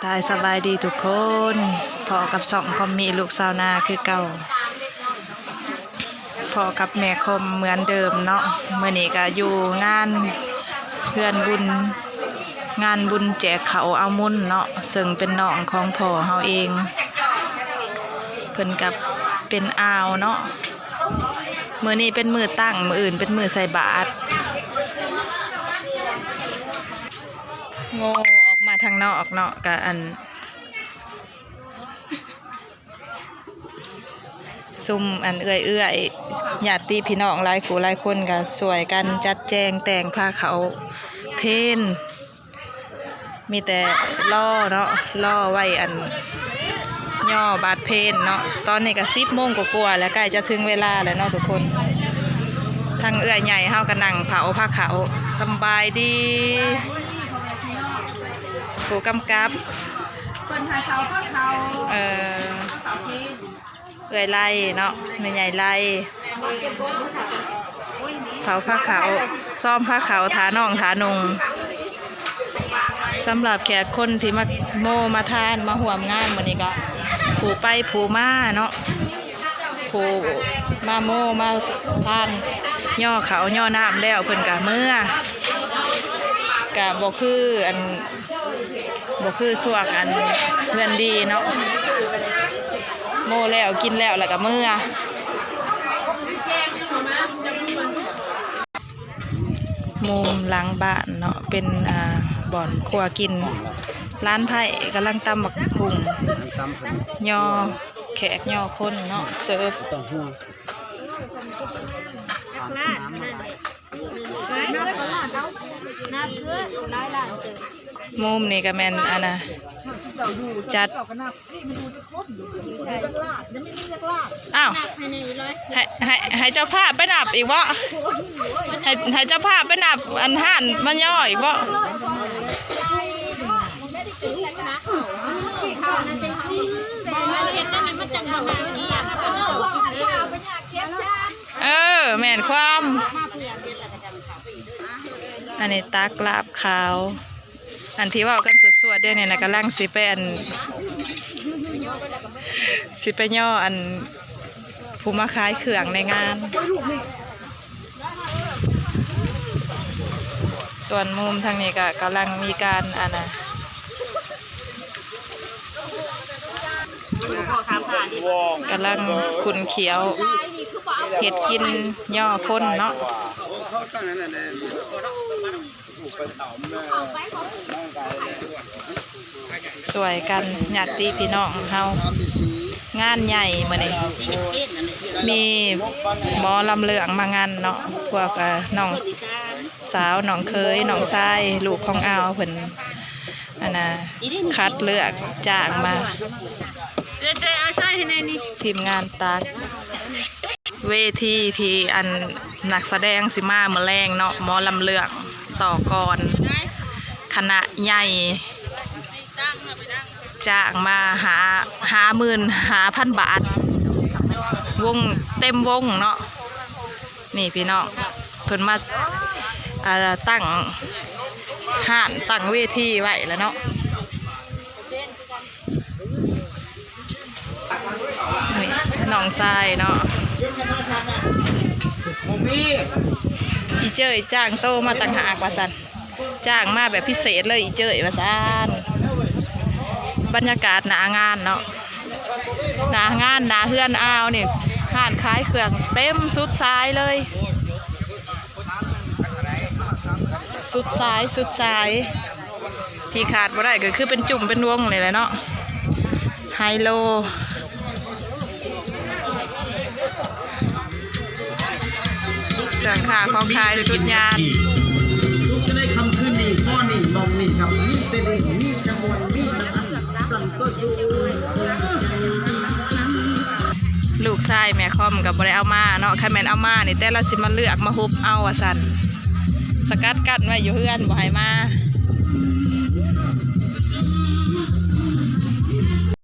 ຕາຍ ສະບາຍດີທຸກຄົນ, ພໍ້ກັບຊ່ອງຄອມມີລູກຊາວນາຄືເກົ່າ, ພໍ້ກັບແມ່ຄອມເໝືອນເດີມເນາະ. ມື້ນີ້ກະຢູ່ງານເຮືອນບຸນ, ງານບຸນແຈກເຂົ້າເອົາມຸນເນາະ, ເຊິ່ງເປັນນ້ອງຂອງພໍ່ເຮົາເອງ, ເພິ່ນກະເປັນອາວເນາະ. ມື້ນີ້ເປັນມື້ຕັ້ງ, ມື້ອື່ນເປັນມື້ໃສ່ບາດ. ໂງ່ອອກມາທາງນອກເນາະ, ກະອັນ ຊຸມອັນເອື້ອຍໆ ຍາດຕິພີ່ນ້ອງຫຼາຍຄູ່ຫຼາຍຄົນກະຊ່ວຍກັນຈັດແຈງແຕ່ງພາເຂົ້າເພນ, ມີແຕ່ລໍເນາະ, ລໍໄວ້ອັນຍໍບາດເພນເນາະ. ຕອນນີ້ກະສິບໂມງກວ່າໆແລ້ວ, ໃກ້ຈະເຖິງເວລາແລ້ວເນາະທຸກຄົນ. ທາງເອື້ອຍໃຫຍ່ເຮົາກະນັ່ງເຜົາພາເຂົ້າ. ສຳບາຍດີ ຜູ້ກຳກັບ ເພິ່ນໃຫ້ເຜົາພາເຂົ້າ ເອີ ເຜົາເພນ ເອື້ອຍໄລເນາະ, ແມ່ໃຫຍ່ໄລ ເຜົາພາເຂົ້າ, ຊ້ອມພາເຂົ້າ ຖ້ານ້ອງຖ້ານຸ່ງ. ສຳລັບແຂກຄົນທີ່ມາໂມມາທານ ມາຮ່ວມງານມື້ນີ້ກະ ຜູ້ໄປຜູ້ມາເນາະ, ຜູ້ມາໂມມາທານ ຍໍເຂົ້າຍໍນ້ຳແລ້ວເພິ່ນກະເມືອ, ກະບໍ່ຄືອັນ ບໍ່ຄືຊ່ວງອັນເຮືອນດີເນາະ, ໂມແລ້ວກິນແລ້ວ ແລ້ວກະເມືອ. ມຸມຫຼັງບ້ານເນາະ, ເປັນ ອ່າ ບ່ອນຄົວກິນ. ຫຼານໃພ້ກຳລັງຕຳບັກຫຸ່ງ ຍໍແຂກຍໍຄົນເນາະ, ເສີບ. ມຸມນີ້ກະແມ່ນອັນນ່າ ຈັດ ອ້າວ ໃຫ້ ໃຫ້ ໃຫ້ເຈົ້າພາບໄປນັບອີກບໍ? ໃຫ້ ໃຫ້ເຈົ້າພາບໄປນັບອັນຮ້ານມາຍໍອີກບໍ? ເອີ ແມ່ນຄວາມ. ອັນນີ້ຕັກລາບຂາວ. ອັນທີ່ເວົ້າກັນສວດໆດຽວນີ້ນະ ກຳລັງຊິໄປອັນ ຊິໄປຍໍອັນ ຜູ້ມາຂາຍເຄື່ອງໃນງານ. ສ່ວນມຸມທາງນີ້ກະກຳລັງມີການອັນນ່າ ກຳລັງຂຸ້ນຂ້ຽວ ເຮັດກິນຍໍຄົນເນາະ. ຊ່ວຍກັນຍາດຕິພີ່ນ້ອງເຮົາ ງານໃຫຍ່ມື້ນີ້ ມີໝໍລຳເລື່ອງມາງານເນາະ. ພວກ ເອີ ນ້ອງສາວ ນ້ອງເຂີຍ ນ້ອງຊາຍ ລູກຂອງອາວເພິ່ນ ອັນນ່າ ຄັດເລືອກຈ້າງມາ. ທີມງານຕັກ ເວທີທີ່ອັນນັກສະແດງຊິມາມື້ແລງເນາະ, ໝໍລຳເລື່ອງຕໍ່ກ່ອນ ຄະນະໃຫຍ່ ຈ້າງມາຫ້າ ຫ້າໝື່ນຫ້າພັນບາດ ວົງເຕັມວົງເນາະ. ນີ້ພີ່ນ້ອງ ເພິ່ນມາ ອ່າ ຕັ້ງຮ້ານ ຕັ້ງເວທີໄວ້ແລ້ວເນາະ. ນີ້ນ້ອງຊາຍເນາະ ອີເຈີ້ຍຈ້າງໂຕມາຕ່າງຫາກວ່າຊັ້ນ, ຈ້າງມາແບບພິເສດເລີຍອີເຈີ້ຍວ່າຊັ້ນ. ບັນຍາກາດໜ້າງານເນາະ ໜ້າງານ ໜ້າເຮືອນອາວນີ້ ຮ້ານຂາຍເຄື່ອງເຕັມສຸດສາຍເລີຍ. ສຸດສາຍ ສຸດສາຍ ທີ່ຂາດບໍ່ໄດ້ກໍຄືເປັນຈຸ້ມເປັນວົງນີ້ແຫຼະເນາະ ໄຮໂລ ເຄື່ອງຄ້າຂອງຂາຍສຸດຍາດ. ສຸກໃນຄ່ຳຄືນນີ້ ພໍນີ້ ມອງນີ້ ກັບມີແຕ່ດີ ມີແຕ່ມ່ວນ ມີແຕ່ອັນ ລູກຊາຍແມ່ຄອມກໍບໍ່ໄດ້ເອົາມາເນາະ, ຄັນແມ່ນເອົາມານີ້ ແຕ່ລາວຊິມາເລືອກມາຮຸບເອົາວ່າຊັ້ນ. ສະກັດກັ້ນໄວ້ຢູ່ເຮືອນບໍ່ໃຫ້ມາ.